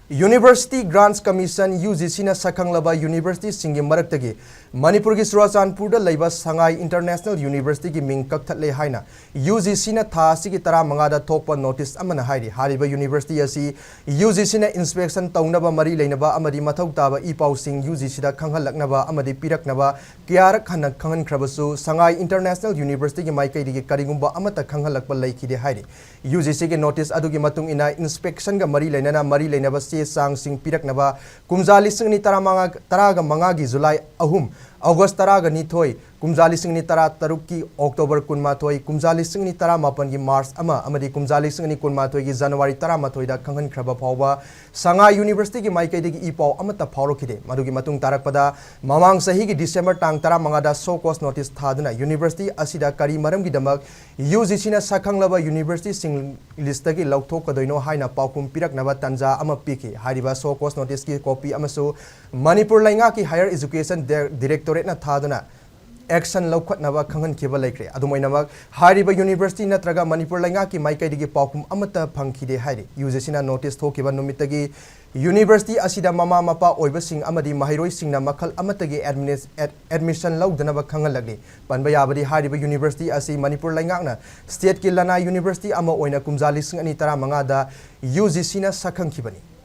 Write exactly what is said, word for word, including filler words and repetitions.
University Grants Commission, UGCꯅ ꯁꯛꯈꯪꯂꯕ universityꯁꯤꯡꯒꯤ ꯃꯔꯛꯇꯒꯤ ꯃꯅꯤꯄꯨꯔꯒꯤ ꯆꯨꯔꯥꯆꯥꯟꯄꯨꯔꯗ ꯂꯩꯕ ꯁꯉꯥꯏ International Universityꯒꯤ ꯃꯤꯡ ꯀꯛꯊꯠꯂꯦ ꯍꯥꯏꯅ UGCꯅ ꯊꯥ ꯑꯁꯤꯒꯤ ꯇꯔꯥꯃꯉꯥꯗ ꯊꯣꯛꯄ notice ꯑꯃꯅ ꯍꯥꯏꯔꯤ꯫ ꯍꯥꯏꯔꯤꯕ university ꯑꯁꯤ UGCꯅ inspection ꯇꯧꯅꯕ ꯃꯔꯤ ꯂꯩꯅꯕ ꯑꯃꯗꯤ ꯃꯊꯧ ꯇꯥꯕ ꯏ ꯄꯥꯎꯁꯤꯡ UGCꯗ ꯈꯪꯍꯜꯂꯛꯅꯕ ꯑꯃꯗꯤ ꯄꯤꯔꯛꯅꯕ ꯀꯌꯥꯔꯛ ꯍꯟꯅ ꯈꯪꯍꯟꯈ꯭ꯔꯕꯁꯨ, ꯁꯉꯥꯏ International Universityꯒꯤ ꯃꯥꯏꯀꯩꯗꯒꯤ ꯀꯔꯤꯒꯨꯝꯕ ꯑꯃꯠꯇ ꯈꯪꯍꯜꯂꯛꯄ ꯂꯩꯈꯤꯗꯦ ꯍꯥꯏꯔꯤ꯫ UGCꯒꯤ notice ꯑꯗꯨꯒꯤ ꯃꯇꯨꯡ ꯏꯟꯅ, inspectionꯒ ꯃꯔꯤ ꯂꯩꯅꯅ ꯃꯔꯤ ꯂꯩꯅꯕ ꯆꯦ ꯆꯥꯡꯁꯤꯡ ꯄꯤꯔꯛꯅꯕ ꯀꯨꯝꯖꯥ ꯂꯤꯁꯤꯡ ꯑꯅꯤ ꯇꯔꯥꯃꯉꯥ, ꯇꯔꯥꯒ ꯃꯉꯥꯒꯤ July ꯑꯍꯨꯝ, August ꯇꯔꯥꯒ ꯅꯤꯊꯣꯏ, ꯀꯨꯝꯖꯥ ꯂꯤꯁꯤꯡ ꯑꯅꯤ ꯇꯔꯥ ꯇꯔꯨꯛꯀꯤ October ꯀꯨꯟꯃꯥꯊꯣꯏ, ꯀꯨꯝꯖꯥ ꯂꯤꯁꯤꯡ ꯑꯅꯤ ꯇꯔꯥꯃꯥꯄꯟꯒꯤ March ꯑꯃ ꯑꯃꯗꯤ ꯀꯨꯝꯖꯥ ꯂꯤꯁꯤꯡ ꯑꯅꯤ ꯀꯨꯟꯃꯥꯊꯣꯏꯒꯤ January ꯇꯔꯥꯃꯥꯊꯣꯏꯗ ꯈꯪꯍꯟꯈ꯭ꯔꯕ ꯐꯥꯎꯕ ꯁꯉꯥꯏ Universityꯒꯤ ꯃꯥꯏꯀꯩꯗꯒꯤ ꯏ ꯄꯥꯎ ꯑꯃꯠꯇ ꯐꯥꯎꯔꯛꯈꯤꯗꯦ꯫ ꯃꯗꯨꯒꯤ ꯃꯇꯨꯡ ꯇꯥꯔꯛꯄꯗ ꯃꯃꯥꯡ ꯆꯍꯤꯒꯤ December ꯇꯥꯡ ꯇꯔꯥꯃꯉꯥꯗ show cause notice ꯊꯥꯗꯨꯅ university ꯑꯁꯤꯗ ꯀꯔꯤ ꯃꯔꯝꯒꯤꯗꯃꯛ UGCꯅ ꯁꯛꯈꯪꯂꯕ universityꯁꯤꯡ listꯇꯒꯤ ꯂꯧꯊꯣꯛꯀꯗꯣꯏꯅꯣ ꯍꯥꯏꯅ ꯄꯥꯎꯈꯨꯝ ꯄꯤꯔꯛꯅꯕ ꯇꯥꯟꯖꯥ ꯑꯃ ꯄꯤꯈꯤ꯫ ꯍꯥꯏꯔꯤꯕ show cause noticeꯀꯤ copy ꯑꯃꯁꯨ ꯃꯅꯤꯄꯨꯔ ꯂꯩꯉꯥꯛꯀꯤ Higher Education Di-, Directorateꯅ ꯊꯥꯗꯨꯅ action ꯂꯧꯈꯠꯅꯕ ꯈꯪꯍꯟꯈꯤꯕ ꯂꯩꯈ꯭ꯔꯦ꯫ ꯑꯗꯨꯝ ꯑꯣꯏꯅꯃꯛ, ꯍꯥꯏꯔꯤꯕ university ꯅꯠꯇ꯭ꯔꯒ ꯃꯅꯤꯄꯨꯔ ꯂꯩꯉꯥꯛꯀꯤ ꯃꯥꯏꯀꯩꯗꯒꯤ ꯄꯥꯎꯈꯨꯝ ꯑꯃꯠꯇ ꯐꯪꯈꯤꯗꯦ ꯍꯥꯏꯔꯤ꯫ UGCꯅ notice ꯊꯣꯛꯈꯤꯕ ꯅꯨꯃꯤꯠꯇꯒꯤ university ꯑꯁꯤꯗ ꯃꯃꯥ ꯃꯄꯥ ꯑꯣꯏꯕꯁꯤꯡ ꯑꯃꯗꯤ ꯃꯍꯩꯔꯣꯏꯁꯤꯡꯅ ꯃꯈꯜ ꯑꯃꯠꯇꯒꯤ adminis-, ad-, admission ꯂꯧꯗꯅꯕ ꯈꯪꯍꯜꯂꯛꯂꯤ꯫ ꯄꯟꯕ ꯌꯥꯕꯗꯤ, ꯍꯥꯏꯔꯤꯕ university ꯑꯁꯤ ꯃꯅꯤꯄꯨꯔ ꯂꯩꯉꯥꯛꯅ stateꯀꯤ ꯂꯅꯥꯏ university ꯑꯃ ꯑꯣꯏꯅ ꯀꯨꯝꯖꯥ ꯂꯤꯁꯤꯡ ꯑꯅꯤ ꯇꯔꯥꯃꯉꯥꯗ UGCꯅ ꯁꯛꯈꯪꯈꯤꯕꯅꯤ꯫